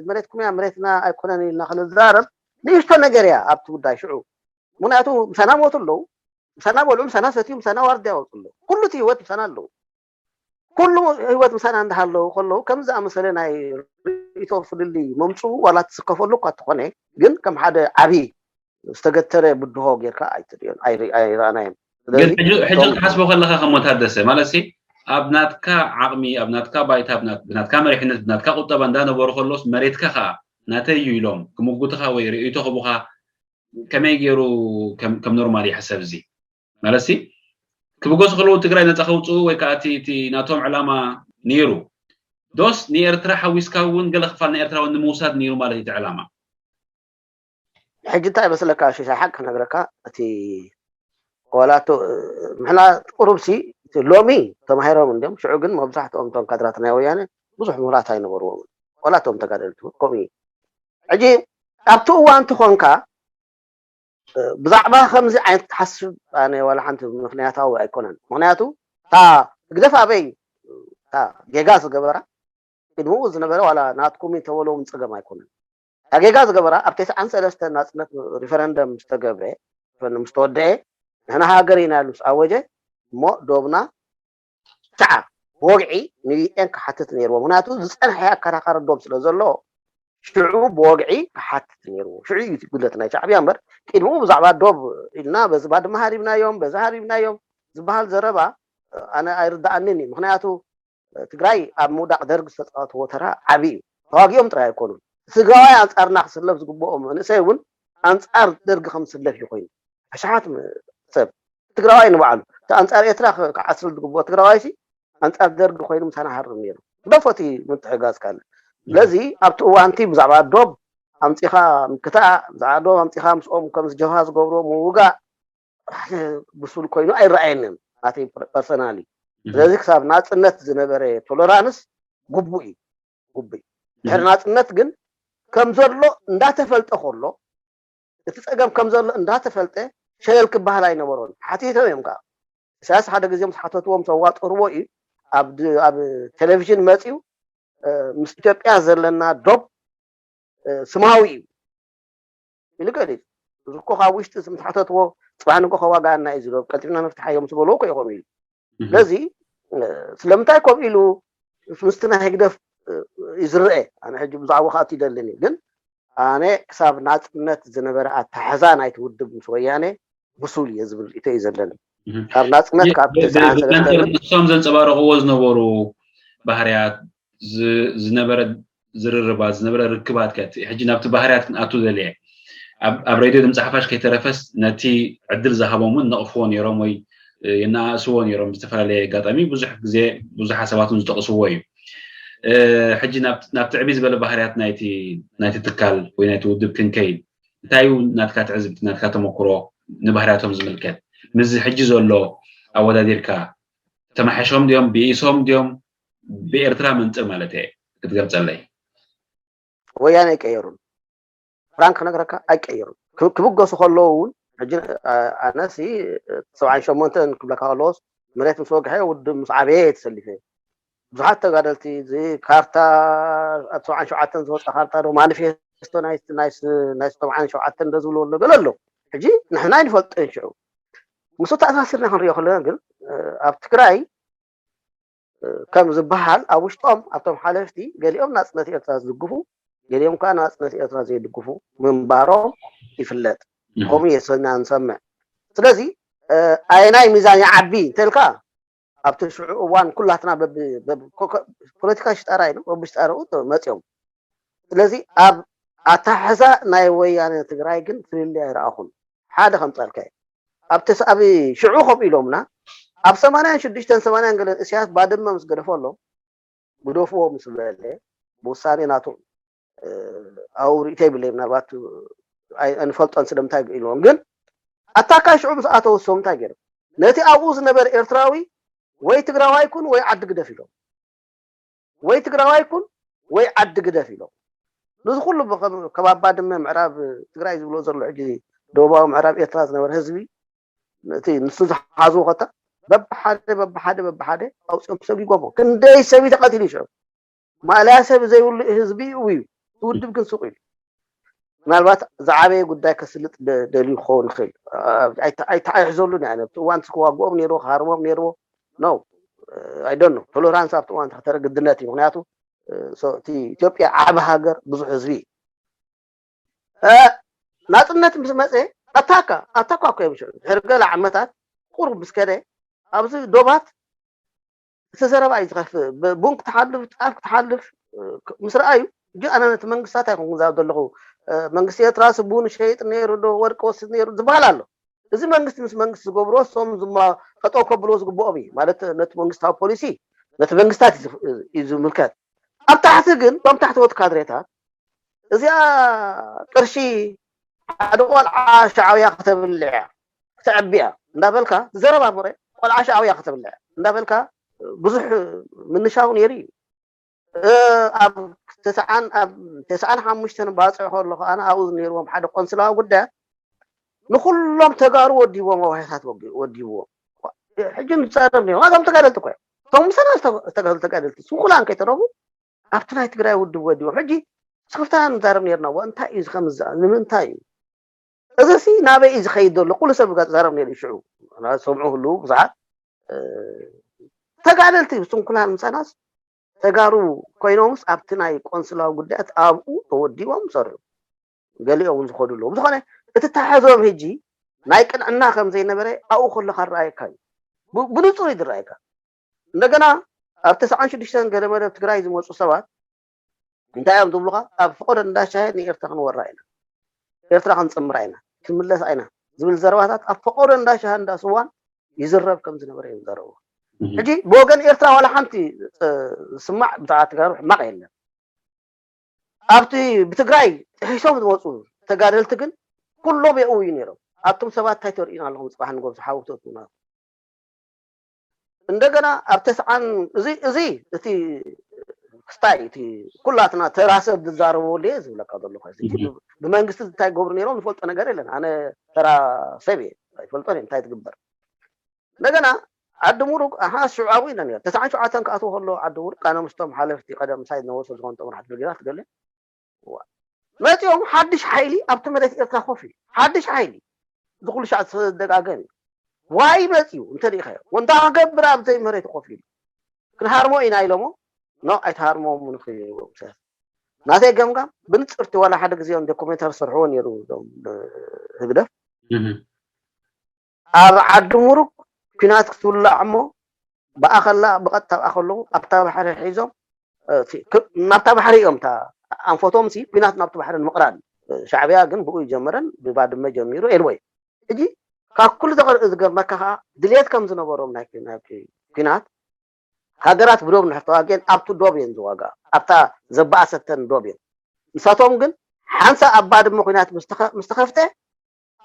መሬትኩም እያ መሬትና ኣይኮነን ኢልና ክንዛረብ ንእሽቶ ነገር እያ ኣብቲ ጉዳይ ሽዑ። ምክንያቱ ምሳና ሞቱ ኣለዉ፣ ምሳና በልዑ፣ ምሳና ሰትዩ፣ ምሳና ዋርድያ ወፁ ኣለዉ። ኩሉ እቲ ህይወት ምሳና ኣለዉ። ኩሉ ህይወት ምሳና እንዳሃለዉ ከለዉ ከምዚ ዝኣመሰለ ናይ ርእይቶ ፍልልይ መምፅኡ ዋላ ትስከፈሉ እኳ እንተኾነ ግን ከም ሓደ ዓብዪ ዝተገተረ ብድሆ ጌርካ ኣይትርእዮን ኣይረኣናዮም። ሕጂ ክትሓስቦ ከለካ ከሞ ታደሰ ማለት ሲ ኣብ ናትካ ዓቕሚ ኣብ ናትካ ባይታ ብናትካ መሪሕነት ብናትካ ቁጠባ እንዳነበሩ ከሎስ መሬትካ ከዓ ናተይ እዩ ኢሎም ክምጉትኻ ወይ ርእይቶ ክቡኻ ከመይ ገይሩ ከም ኖርማል ይሕሰብ እዚ ማለት ሲ ክብገሱ ከለዉ ትግራይ ነፃ ከውፅኡ ወይ ከዓ እቲ ናቶም ዕላማ ነይሩ ዶስ ንኤርትራ ሓዊስካ እውን ገለ ክፋል ንኤርትራውን ንምውሳድ ነይሩ ማለት እዩ ዕላማ ሕጂ እንታይ መስለካ ሽሻይ ሓቂ ክነግረካ እቲ ዋላቶ ምሕና ቁሩብ ሲ ሎሚ ተማሂሮም እንዲም ሽዑ ግን መብዛሕትኦም እቶም ካድራት ናይ ወያነ ብዙሕ ምሁራት ኣይነበርዎም ዋላቶም ተጋደልቲ ከምኡ እዩ ሕጂ ኣብቲ እዋን ትኾንካ ብዛዕባ ከምዚ ዓይነት ትሓስብ ኣነ ዋላ ሓንቲ ምክንያታዊ ኣይኮነን ምክንያቱ እታ ህግደፍ ኣበይ እታ ጌጋ ዝገበራ ቅድምኡ ዝነበረ ዋላ ናትኩም ተበለዎም ፀገም ኣይኮነን እታ ጌጋ ዝገበራ ኣብ ተስዓን ሰለስተ ናፅነት ሪፈረንደም ዝተገብረ ምስ ተወደአ ንሕና ሃገር ኢና ምስ ኣወጀ እሞ ዶብና ከዓ ብወግዒ ንዩኤን ክሓትት ነይርዎ ምክንያቱ ዝፀንሐ ኣከራኻሪ ዶብ ስለ ዘሎ ሽዑ ብወግዒ ክሓትት ነይርዎ ሽዑ እዩ ጉድለት ናይ ሻዕብያ እምበር ቅድምኡ ብዛዕባ ዶብ ኢልና በዚ ባድመ ሃሪብናዮም በዚ ሃሪብናዮም ዝበሃል ዘረባ ኣነ ኣይርዳኣንን እዩ ምክንያቱ ትግራይ ኣብ ምውዳቅ ደርግ ዝተፃወትዎ ተራ ዓብዪ እዩ ተዋጊኦም ጥራይ ኣይኮኑን ትግራዋይ ኣንፃርና ክስለፍ ዝግብኦ መንእሰይ እውን ኣንፃር ደርግ ከም ዝስለፍ እዩ ኮይኑ ኣሽሓት ሰብ ትግራዋይ ንባዕሉ እቲ ኣንፃር ኤርትራ ክዓስል ዝግብኦ ትግራዋይ ሲ ኣንፃር ደርግ ኮይኑ ምሳና ሃርም ነይሩ ግደፎ እቲ ምትሕጋዝ ካልእ ስለዚ ኣብቲ እዋንቲ ብዛዕባ ዶብ ኣምፂኻ ምክታእ ብዛዕባ ዶብ ኣምፂኻ ምስኦም ከምዚ ጀብሃ ዝገብርዎ ምውጋእ ብሱል ኮይኑ ኣይረኣየንን ናተይ ፐርሰናሊ ስለዚ ክሳብ ናፅነት ዝነበረ ቶለራንስ ግቡእ እዩ ግቡእ እዩ ድሕሪ ናፅነት ግን ከም ዘሎ እንዳተፈልጠ ከሎ እቲ ፀገም ከም ዘሎ እንዳተፈልጠ ሸለል ክበሃል ኣይነበሮን ሓቲቶም እዮም ከዓ ኢሳያስ ሓደ ግዜ ምስ ሓተትዎም ዘዋጠርዎ እዩ ኣብ ቴሌቪዥን መፅዩ ምስ ኢትዮጵያ ዘለና ዶብ ስማዊ እዩ ኢሉ ገሊፁ እዚ እኮ ካብ ውሽጢ ምስ ሓተትዎ ፅባሕ ንጎ ከዋጋኣና እዩ ዝዶብ ቀልጢፍና ነፍትሓዮም ዝበልዎ እኮ ይኾኑ ኢሉ ስለዚ ስለምንታይ ከምኡ ኢሉ ምስቲ ናይ ህግደፍ እዩ ዝረአ ኣነ ሕጂ ብዛዕባ ከኣቱ ይደልን እዩ ግን ኣነ ክሳብ ናፅነት ዝነበረ ኣተሓዛ ናይቲ ውድብ ምስ ወያነ ብሱል እየ ዝብል ርእቶ እዩ ዘለኒ ካብ ናፅነት ካብ ተስዓን ሰለስተን ንሶም ዘንፀባረቕዎ ዝነበሩ ባህርያት ዝነበረ ዝርርባት ዝነበረ ርክባት ከ ሕጂ ናብቲ ባህርያት ክንኣቱ ዘልየ ኣብ ሬድዮ ድምፂ ሓፋሽ ከይተረፈስ ነቲ ዕድል ዝሃቦም እውን ነቕፍዎ ነይሮም ወይ የነኣእስዎ ነይሮም ብዝተፈላለየ ኣጋጣሚ ብዙሕ ግዜ ብዙሓት ሰባት እውን ዝጠቕስዎ እዩ ሕጂ ናብ ትዕቢ ዝበለ ባህርያት ናይቲ ትካል ወይ ናይቲ ውድብ ክንከይድ እንታይ እዩ ናትካ ትዕዝብቲ ናትካ ተመክሮ ንባህርያቶም ዝምልከት ምስዚ ሕጂ ዘሎ ኣወዳዲርካ ተማሓሾም ድዮም ብኢሶም ድዮም ብኤርትራ መንፅር ማለት እየ ክትገልፀለይ ወያነ ኣይቀየሩን ፍራንክ ክነግረካ ኣይቀየሩን ክብገሱ ከለዉ እውን ሕጂ ኣነሲ ሰብዓን ሸሞንተን ክብለካ ከለዎስ መሬት ምስ ወግሐ ውድብ ምስ ዓበየ ተሰሊፈ ብዙሓት ተጋደልቲ እዚ ካርታ ኣብ ሰብዓን ሸውዓተን ዝወፀ ካርታ ዶ ማኒፌስቶ ናይ ሰብዓን ሸውዓተን ዶ ዝብልዎ ኣሎ ገለ ኣሎ ሕጂ ንሕና ኣይንፈልጦን ሽዑ ምስ ተኣሳሲርና ክንሪኦ ከለና ግን ኣብ ትግራይ ከም ዝበሃል ኣብ ውሽጦም ኣብቶም ሓለፍቲ ገሊኦም ናፅነት ኤርትራ ዝድግፉ ገሊኦም ከዓ ናፅነት ኤርትራ ዘይድግፉ ምንባሮም ይፍለጥ ከምኡ የሰና ንሰምዕ ስለዚ ኣየናይ ሚዛን ይዓቢ እንተልካ ኣብቲ ሽዑ እዋን ኩላትና ፖለቲካ ሽጣራ ኢና በብሽጣርኡ መፅኦም ስለዚ ኣብ ኣታሕዛ ናይ ወያነ ትግራይ ግን ፍልልይ ኣይረኣኹን ሓደ ከምፀልካ ኣብቲ ኣብ ሽዑ ከምኡ ኢሎምና ኣብ ሰማንያን ሽዱሽተን ሰማንያን ገለን እስያስ ባድመ ምስ ገደፈሎም ግደፍዎ ምስ በለ ብውሳኔ ናቱ ኣው ርእቶ ይብለይ ምናልባት ኣይንፈልጦን ስለምንታይ ኢልዎም ግን ኣታካይ ሽዑ ምስ ኣተው እሶም እንታይ ገይሮም ነቲ ኣብኡ ዝነበረ ኤርትራዊ ወይ ትግራዋይ ኩን ወይ ዓዲ ግደፍ ኢሎም፣ ወይ ትግራዋይ ኩን ወይ ዓዲ ግደፍ ኢሎም። ነዚ ኩሉ ከባባ ድመ ምዕራብ ትግራይ ዝብሎ ዘሎ ሕጂ ደቡባዊ ምዕራብ ኤርትራ ዝነበረ ህዝቢ እቲ ንሱ ዝሓዝዎ ከታ በብሓደ በብሓደ በብሓደ ኣውፅኦም ሰጊጎሞ ክንደይ ሰብ ተቐቲሉ ይሽዑ ማእለያ ሰብ ዘይብሉ ህዝቢ እዩ። እቲ ውድብ ግን ሱቕ ኢሉ ምናልባት ዝዓበየ ጉዳይ ከስልጥ ደልዩ ክኸውን ይኽእል። ኣይተዓይሕዘሉን እያ። ኣብቲ እዋን ክዋግኦም ነይርዎ ክሃርሞም ነይርዎ ኖ ኣይደኖ ቶሎራንስ ኣብቲ እዋን ተረግድነት እዩ። ምክንያቱ እቲ ኢትዮጵያ ዓብ ሃገር ብዙሕ ህዝቢ ናፅነት ምስ መፀ ኣታካ ኣታኳ እኮ እዮም ሽዑ ድሕሪ ገለ ዓመታት ቁሩብ ምስ ከደ ኣብዚ ዶባት እቲ ዘረባ እዩ ዝኸፍእ። ቡን ክትሓልፍ ጣፍ ክትሓልፍ ምስ ረኣዩ እጂ ኣነ ነቲ መንግስታት ኣይኮንኩ ዛብ ዘለኹ መንግስቲ ኤርትራ ስቡን ሸይጥ ነይሩ ዶ ወርቂ ወስድ ነይሩ ዝበሃል ኣሎ። እዚ መንግስቲ ምስ መንግስቲ ዝገብርዎ እሶም ከጠው ከብልዎ ዝግብኦም እዩ ማለት ነቲ መንግስታዊ ፖሊሲ ነቲ መንግስታት እዩ ዝምልከት። ኣብ ታሕቲ ግን ቶም ታሕተዎት ካድሬታት እዚኣ ቅርሺ ሓደ ቆልዓ ሻዕብያ ከተብልዕ እያ ክተዕቢ እያ እንዳበልካ ዘረባ ምረ ቆልዓ ሻዕብያ ከተብልዕ እንዳበልካ ብዙሕ ምንሻው ነይሩ እዩ። ኣብ ተስዓን ኣብ ተስዓን ሓሙሽተን ባፅዕ ከሎ ከኣ ኣብኡ ነይርዎም ሓደ ቆንስላዊ ጉዳያት ንኩሎም ተጋሩ ወዲዎም ኣዋሕታት ወዲዎም ሕጂ ንዛረብ ነይሩ እቶም ተጋደልቲ እኮ እዮም። እቶም ምሳና ዝተጋደሉ ተጋደልቲ ስንኩላን ከይተረፉ ኣብቲ ናይ ትግራይ ውድብ ወዲቦም ሕጂ ስክፍታና ንዛረብ ነርና ዋ እንታይ እዩ ዝከምዝኣ ንምንታይ እዩ እዚ ሲ ናበይ እዩ ዝኸይድ ዘሎ ኩሉ ሰብ ዛረብ ነሩ ሽዑ ሰምዑ ህልው ብዙሓት ተጋደልቲ ስንኩላን ምሳናስ ተጋሩ ኮይኖምስ ኣብቲ ናይ ቆንስላዊ ጉዳያት ኣብኡ ተወዲቦም ሰርሑ ገሊኦም እውን ዝኸዱ ኣለዉ ብዝኾነ እቲ ተሓዞም ሕጂ ናይ ቅንዕና ከም ዘይነበረ ኣብኡ ከለካ ረኣየካ እዩ ብንፁር እዩ ዝረኣየካ እንደገና ኣብ ተስዓን ሽዱሽተን ገለ መደብ ትግራይ ዝመፁ ሰባት እንታይ እዮም ዝብሉካ ኣብ ፈቐዶ እንዳሻሂ ንኤርትራ ክንወራ ኢና ኤርትራ ክንፅምራ ኢና ክንምለሳ ኢና ዝብል ዘረባታት ኣብ ፈቐዶ እንዳሻሂ እንዳስዋን ይዝረብ ከም ዝነበረ እዮም ዘረቡ ሕጂ ብወገን ኤርትራ ዋላ ሓንቲ ዝስማዕ ብዛዕባ ተጋሩ ሕማቕ የለን ኣብቲ ብትግራይ ጥሒሶም ዝመፁ ተጋደልቲ ግን ኩሎም የእውዩ ነይሮም ኣቱም ሰባት እንታይ ተርእዩና ኣለኹም ፅባሕ ንጎ ዝሓውተቱና እንደገና ኣብ ተስዓን እዚ እዚ እቲ ክስታይ እቲ ኩላትና ተራ ሰብ ዝዛረቦ ለ ዝብለካ ዘለኹ ብመንግስቲ እንታይ ገብሩ ነይሮም ዝፈልጦ ነገር የለን ኣነ ተራ ሰብ እየ ኣይፈልጦን እንታይ ትግበር እንደገና ዓዲ ሙሩግ ኣሃ ሽዑ ኣብኡ ኢና ነር ተስዓን ሸውዓተን ክኣትዎ ከሎ ዓዲ ሙሩግ ኣነ ምስቶም ሓለፍቲ ቀደም ምሳይ ዝነበሩ ዝኾኑ ጥሙራት ብርጌዳት ገለ መፂኦም ሓድሽ ሓይሊ ኣብቲ መሬት ኤርትራ ኮፍ እዩ ሓድሽ ሓይሊ ዝኩሉ ሻዕ ዝተደጋገም እዩ ዋይ መፂኡ እንተሪኢኻዮ ወንታ ክገብር ኣብዘይ መሬት ኮፍ ኢሉ ክንሃርሞ ኢና ኢሎሞ ኖ ኣይተሃርሞም ንክይዎም ናተይ ገምጋም ብንፅርቲ ዋላ ሓደ ግዜ ዶኩሜንታሪ ዝሰርሕዎ ነይሩ ህግደፍ ኣብ ዓዲ ሙሩግ ኲናት ክትውላዕ እሞ ብኣኸላ ብቐጥታ ብኣ ከለዉ ኣብታ ባሕሪ ሒዞም ናብታ ባሕሪ እዮም ኣንፈቶም ሲ ኲናት ናብቲ ባሕሪ ንምቕራብ ሻዕብያ ግን ብኡ ይጀመረን ብባድመ ጀሚሩ ኤልወይ ሕጂ ካብ ኩሉ ተቐርእ ዝገርመካ ከዓ ድልየት ከም ዝነበሮም ናይ ኲናት ሃገራት ብዶብ ንድሕር ተዋጊአን ኣብቲ ዶብ እየን ዝዋጋ ኣብታ ዘበኣሰተን ዶብ እየን ንሳቶም ግን ሓንሳ ኣብ ባድመ ኲናት ምስ ተኸፍተ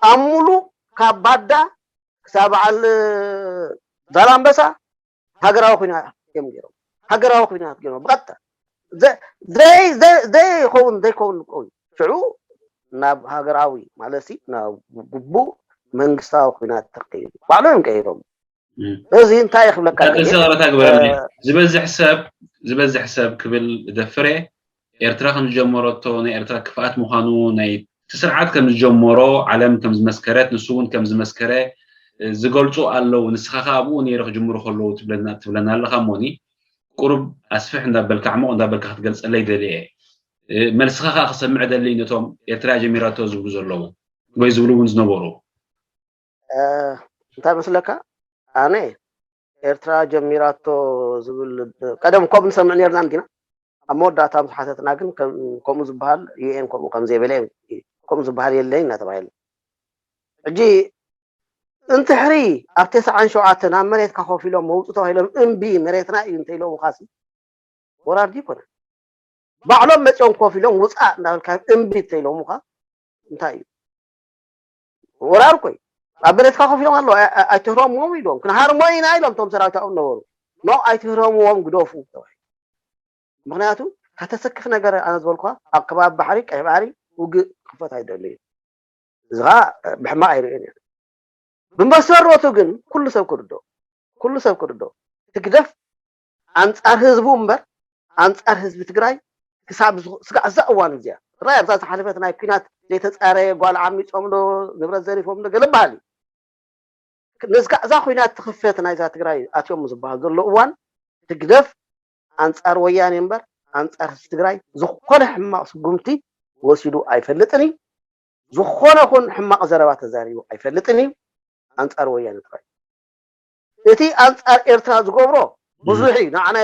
ኣብ ሙሉእ ካብ ባዳ ክሳብ በዓል ዛላምበሳ ሃገራዊ ኲናት እዮም ገይሮም ሃገራዊ ኲናት ገይሮም ብቐጥታ ዘይኸውን ዘይከውን ኮይኑ ሽዑ ናብ ሃገራዊ ማለት ናብ ግቡእ መንግስታዊ ኲናት ተቀይሩ ባዕሎም እዮም ቀይሮም እዚ እንታይ ክብለካ ቀጥል ሰበታ ግበረኒ ዝበዝሕ ሰብ ዝበዝሕ ሰብ ክብል ደፍረ ኤርትራ ከም ዝጀመረቶ ናይ ኤርትራ ክፍኣት ምዃኑ ናይ እቲ ስርዓት ከም ዝጀመሮ ዓለም ከም ዝመስከረት ንሱ እውን ከም ዝመስከረ ዝገልፁ ኣለዉ ንስኻ ከ ኣብኡ ነይረ ክጅምሩ ከለዉ ትብለና ኣለኻ እሞኒ ቁሩብ ኣስፍሕ እንዳበልካ ዕሙቕ እንዳበልካ ክትገልፀለይ ደልየ መልስኻ ከዓ ክሰምዕ ደሊ ነቶም ኤርትራ ጀሚራቶ ዝብሉ ዘለዉ ወይ ዝብሉ እውን ዝነበሩ እንታይ መስለካ ኣነ ኤርትራ ጀሚራቶ ዝብል ቀደም ኮብ ንሰምዕ ነርና እንዲና ኣብ መወዳእታ ምስ ሓተትና ግን ከምኡ ዝበሃል ዩኤን ከምኡ ከም ዘይበለ ከምኡ ዝበሃል የለይ እናተባሂለ ሕጂ እንትሕሪ ኣብ ተስዓን ሸውዓተን ኣብ መሬትካ ኮፍ ኢሎም መውፁ ተባሂሎም እምቢ መሬትና እዩ እንተኢሎም ኻሲ ወራር ይኮነ ባዕሎም መፂኦም ኮፍ ኢሎም ውፃእ እንዳበልካ እምቢ እንተኢሎም ኻ እንታይ እዩ ወራር ኮይ ኣብ ብረትካ ኮፍ ኢሎም ኣለዉ። ኣይትህረምዎም ኢሎም፣ ክንሃርሞ ኢና ኢሎም እቶም ሰራዊት ኣብኡ ነበሩ። ኖ ኣይትህረምዎም፣ ግደፉ ተባሂሉ። ምክንያቱ ከተሰክፍ ነገር ኣነ ዝበልኳ ኣብ ከባቢ ባሕሪ፣ ቀይ ባሕሪ ውግእ ክፈት ኣይደልዩ። እዚ ከዓ ብሕማቕ ኣይርእን እየ። ብመሰረቱ ግን ኩሉ ሰብ ክርዶ ኩሉ ሰብ ክርዶ ህግደፍ ኣንጻር ህዝቡ እምበር ኣንጻር ህዝቢ ትግራይ ክሳብ ስጋዕ እዛ እዋን እዚኣ ራይ ኣብዛ ዝሓለፈት ናይ ኩናት ዘይተጻረየ ጓል ዓሚፆም ዶ ንብረት ዘሪፎም ዶ ገለ በሃል እዩ። ንስጋዕ እዛ ኩናት ትኽፈት ናይዛ ትግራይ ኣትዮም ዝበሃል ዘሎ እዋን ህግደፍ ኣንጻር ወያኔ እምበር ኣንጻር ህዝቢ ትግራይ ዝኾነ ሕማቕ ስጉምቲ ወሲዱ ኣይፈልጥን እዩ። ዝኾነ ኹን ሕማቕ ዘረባ ተዛሪቡ ኣይፈልጥን እዩ ኣንጻር ወያነ ጥራይ። እቲ ኣንጻር ኤርትራ ዝገብሮ ብዙሕ እዩ። ንዓና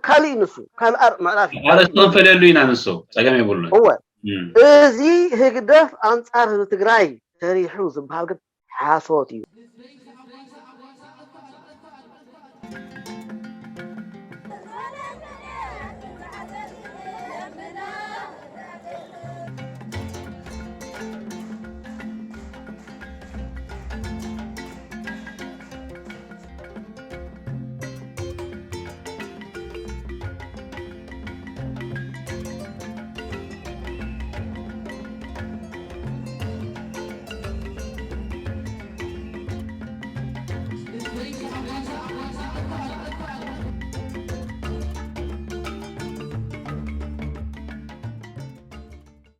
ካልእ እዩ ንሱ፣ ካልእ ምዕራፍ እዩ። ኣርእስቲ ክንፈልየሉ ኢና ንሱ ጸገም የብሉን። እወ እዚ ህግደፍ ኣንጻር ህዝቢ ትግራይ ሰሪሑ ዝበሃል ግን ሓሶት እዩ።